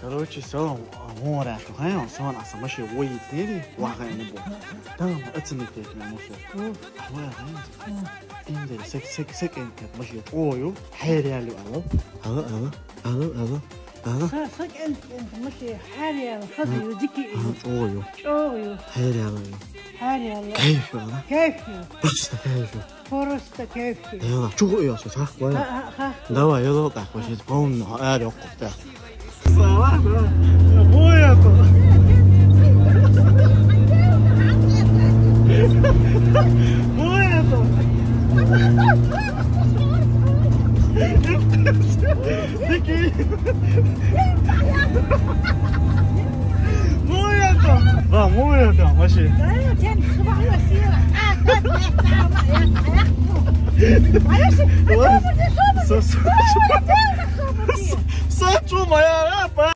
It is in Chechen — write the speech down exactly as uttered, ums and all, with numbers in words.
Короче, всё, мора, что хай, всё, она сама ещё воит, не ли? Вага не бу. Там оценить это на мусор. Ахва, хай. Инде, сек, сек, сек, инде, маши. Ой, хайралу, алло. Алло, алло, алло, алло, алло. Са, сек, инде, инде, маши, хайралу, хазы, дики. Ой, чёю. Хайр алайо. Хайр алайо. Кайф ала. Кайф. Просто кайф. Просто кайф. Яла, чугу ёсо, сах, вай. Ха, ха, ха. Давай, ёло, как вообще, полный, а, лёгко, да. Слава, да. Бу это. Бу это. Дикий. Бу это. Да, бу это, вообще. Сачу моя.